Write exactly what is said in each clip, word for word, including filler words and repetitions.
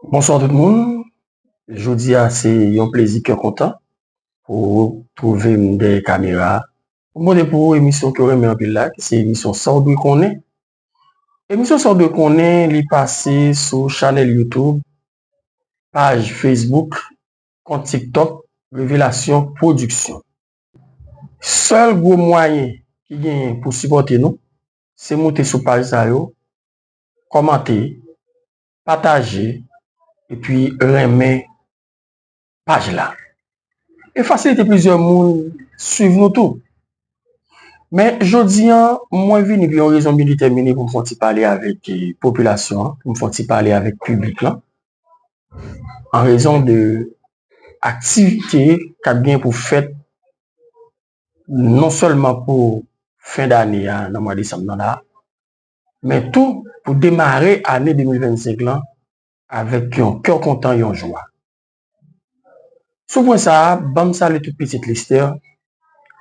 Bonswa tout moun. Jodi a se yon plezi kè kontan pou twouve m dèyè kamera a. Pou m pote pou ou emisyon ke w renmen anpil la, ki se emisyon Sa w dwe konnen. Emisyon Sa w dwe konnen, li pase sou chanèl YouTube, paj Facebook, kont TikTok, Revelasyon Production. Sèl gwo mwayen ki genyen pou sipòte nou, se moute sou paj sa yo, kòmante, pataje, epi renmen paj la. E fasilite plizyè moun swiv nou tou. Men jodi a, mwen vini pou yon rezon byen detèmine pou m fè yon ti pale avèk, eh, popilasyon an, pou m fè yon ti pale avèk piblik lan, an rezon de aktivite k ap gen pou fèt non sèlman pou fen dane a nan mwa desanm nan la, men tou pou demare ane de mil vennsenk lan avèk yon kè kontan, yon jwa. Sou pwen sa a, ban m salye tout pitit Lestè,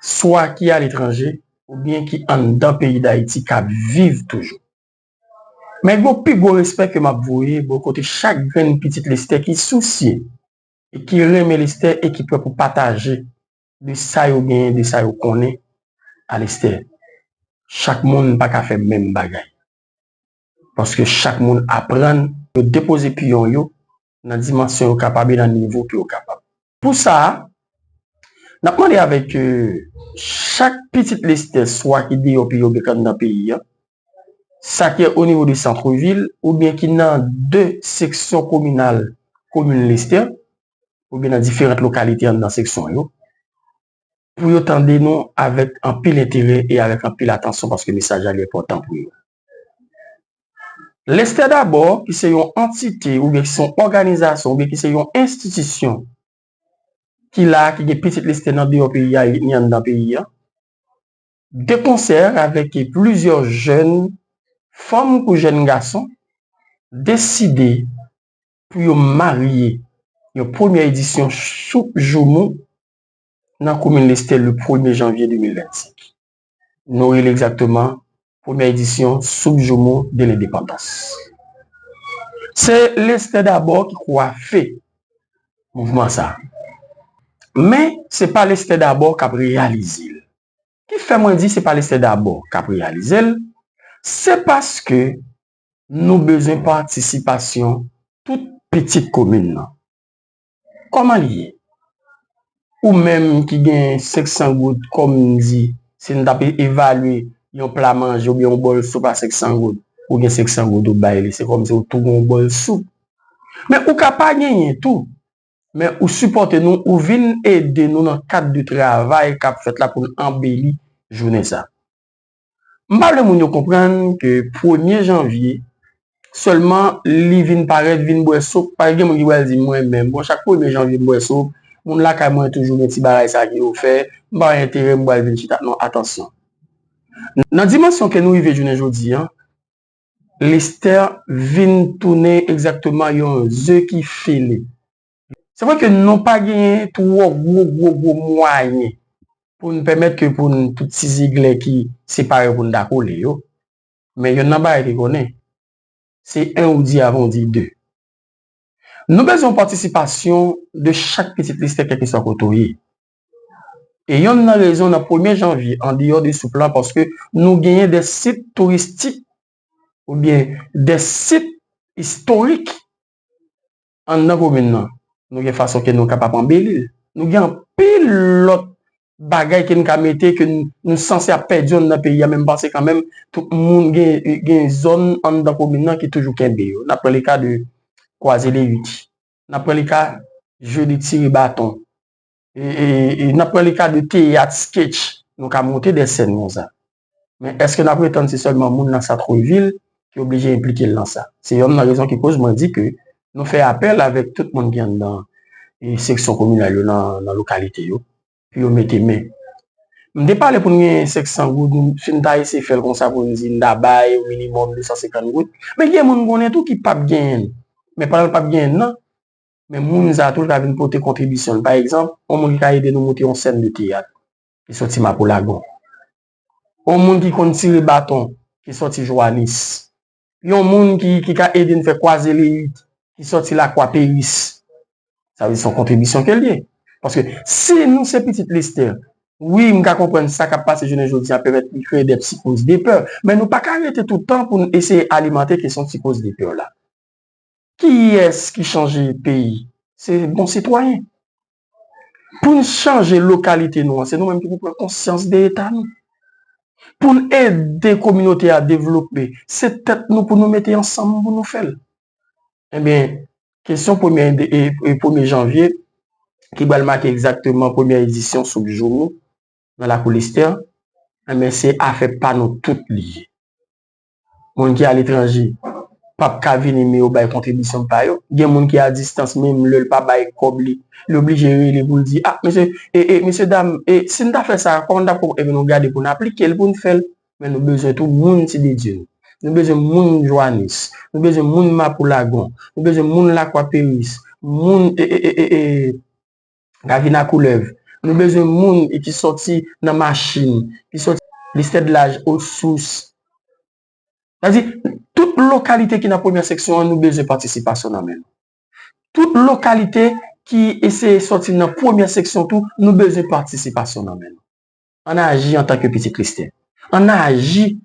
swa ki aletranje oubyen ki anndan peyi Dayiti k ap viv toujou. Men gen yon pi gwo respè ke m ap voye bò kote chak grenn pitit Lestè ki sousye e ki renmen Lestè e ki prè pou pataje de sa yo genyen, de sa yo konnen a Lestè. Chak moun pa ka fè menm bagay. Paske chak moun aprann, yo depoze piyon yo nan dimansyon yo kapab e nan nivo ke yo kapab. Pou sa a, n ap mande avèk, eh, chak pitit Lestè, swa ki deyò peyi oubyen ki anndan peyi a, sa ki o nivo de santvil, oubyen ki nan de seksyon kominal komin Lestè, oubyen nan diferan lokalite anndan seksyon yo, pou yo tande nou avèk anpil enterè e avèk anpil atansyon, paske mesaj la li enpòtan pou yo. Lestè Dabò, ki se yon antite oubyen ki se yon òganizasyon oubyen ki se yon enstitisyon ki la, ki gen pitit Lestè nan deyò peyi a e ni anndan peyi a, de konsè avèk plizyè jèn fanm kou jèn gason, deside pou yo marye yon premyè edisyon Soup Joumou nan komin Lestè le premye janvye de mil vennsenk. Nou rele egzakteman premyè edisyon Soup Joumou de Lendepandans. Se Lestè Dabò ki kwafe mouvman sa a. Men, se pa Lestè Dabò k ap reyalize l. Ki fè mwen di se pa Lestè Dabò k ap reyalize l? Se paske nou bezwen patisipasyon tout pitit komin nan. Kòman li ye? Ou menm ki gen senk san goud, kòm m di, si n t ap e-, evalye yon pla manje oubyen yon bòl soup a senk san goud, ou gen senk san goud ou bay li, se kòmsi ou tou gen yon bòl soup. Men ou ka pa genyen tou, men ou sipòte nou, ou vin ede nou nan kad de travay k ap fèt la pou n anbeli jounen sa. M pa vle moun yo konprann ke premye janvye, sèlman li vin parèt, vin bwè soup, paske gen moun ki pral di mwen menm, bon, chak premye janvye m bwè soup, moun lakay mwen toujou gen ti bagay sa ke yo fè, m pa wè enterè m pral vin chita. Non, atansyon. Nan dimansyon ke nou rive jounen jodi a, Lestè vin tounen egzakteman yon ze ki fele. Se vre ke nou pa genyen twò gwo, gwo, gwo mwayen pou n pèmèt ke pou n tout ti zeglè ki separe pou n ta kole yo. Men yonn nan bagay ki konnen, se en ou di avan ou di de. Nou bezwen patisipasyon de chak pitit Lestè, kèlkeswa kote w ye. E yonn nan rezon nan premye janvye, andeyò de soup lan, paske nou genyen de sit touristik oubyen de sit istorik anndan komin nan. Nou gen fason ke nou kapab anbeli l. Nou gen anpil lòt bagay ke n ka mete, ke n, nou sanse ap pèdi anndan peyi a, men m panse kanmenm tout moun gen, gen zòn anndan komin nan ki toujou kenbe yo. N ap pran le ka de Kwaze Leyit. N ap pran le ka je de tire baton. E, e, e n ap pran le ka de teyat, sketch. Nou ka monte de sèn konsa. Men èske n ap pretann se sèlman moun nan santvil ki oblije enplike l nan sa? Se yonn nan rezon ki koz mwen di ke nou fè apèl avèk tout moun ki anndan, e, seksyon kominal yo nan, nan lokalite yo, pou yo mete men. M te pale pou n gen senk san goud, si n ta eseye fè l konsa pou n di n ta bay o minimòm de san senkant goud, men gen moun konnen tou ki p ap genyen l. Men pandan l p ap genyen l nan, men moun sa tou l ka vin pote kontribisyon l. Pa egzanp, yon moun ki ka ede nou monte yon sèn de teyat, ki soti Mapou Lagon. Yon moun ki konn tire baton, ki soti Joannès. Yon moun ki, ki ka ede n fè Kwaze Leyit, ki sòti Lakwa Peris. Sa vle di se yon kontribisyon ke l ye. Paske si nou se pitit Lestè, wi, m ka konprann sa k ap pase jounen jodi a pèmèt li kreye de psikoz de pè, men nou pa ka rete tout tan pou n eseye alimante kesyon psikoz de pè la. Kiyès ki chanje peyi? Se bon sitwayen. Pou n chanje lokalite nou an, se nou menm ki pou pran konsyans de eta nou. Pou n ede kominote a devlope, se tèt nou pou nou mete ansanm pou nou fè l. Ebyen, kesyon premye, e, e, premye janvye, ki pral make egzakteman premyè edisyon Soup Joumou nan Lakou Lestè, ebyen, se afè pa nou tout li ye. Moun ki aletranje p ap ka vini, men yo bay kontribisyon pa yo. Gen moun ki a distans, menm lè l pa bay kòb li, li oblije rele pou l di, "Ah, mesye, e, e, mesye dam, e, si n ta fè sa, kòman n t ap konprann?" Ebyen, nou gade pou n aplike l, pou n fè l. Men nou bezwen tou moun Ti de Dye nou. Nou bezwen moun Joannès. Nou bezwen moun Mapou Lagon. Nou bezwen moun Lakwa Peris. Moun, e, e, e, e, e, Gavina Koulèv. Nou bezwen moun ki sòti nan Machin, ki sòti Lestè de Laj, Osous. Sa di, tout lokalite ki nan premyè seksyon an, nou bezwen patisipasyon nan men nou. Tout lokalite ki eseye sòti nan premyè seksyon tou, nou bezwen patisipasyon nan men nou. Ann aji antanke pitit Lestè. Ann aji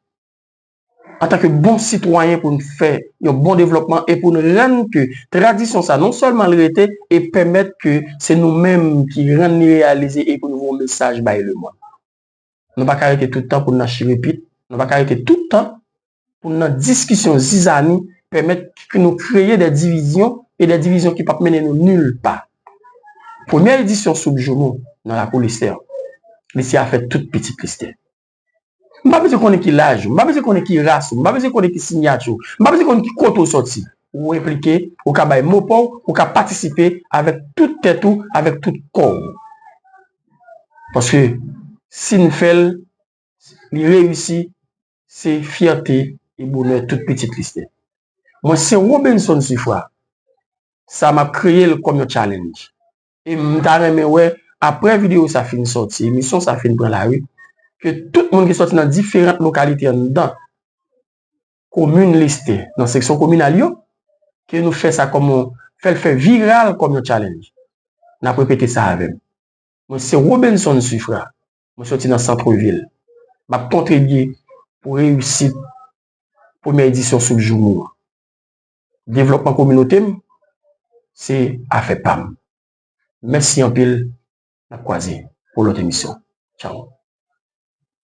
antanke bon sitwayen pou n fè yon bon devlòpman e pou n rann ke tradisyon sa, non sèlman l rete, e pèmèt ke se nou menm ki rann li reyalize e pou n voye yon mesaj bay lemonn. Nou pa ka rete tout tan pou n nan chire pit, nou pa ka rete tout tan pou n nan diskisyon zizani, pèmèt ke nou kreye de divizyon e de divizyon ki p ap mennen nou nil pa. Premyè edisyon Soup Joumou nan Lakou Lestè. Lestè a fè tout pitit Lestè. M pa bezwen konnen ki laj ou, m pa bezwen konnen ki ras ou, m pa bezwen konnen ki siyati w, m pa bezwen konnen ki kote w sòti. Ou enplike, ou ka bay mo pa w, ou ka patisipe avèk tout tèt ou, avèk tout kò w. Paske si n fè l, li reyisi, se fyète e bonè tout pitit Lestè. Mwen se Robenson Sifra. Sa m ap kreye l kòm yon challenge. E m ta renmen wè, apre videyo sa fin sòti, emisyon sa fin pran lari, ke tout moun ki sòti nan diferan lokalite anndan komin Lestè, nan seksyon kominal yo, ke nou fè sa kòm yon, fè l fè viral kòm yon challenge. N ap repete sa avè m. Mwen se Robenson Sifra. Mwen sòti nan santrevil. M ap kontribye pou reyisit premyè edisyon Soup Joumou an. Devlòpman kominote m, se afè pa m. Mèsi anpil. N ap kwaze pou lòt emisyon. Tchaw.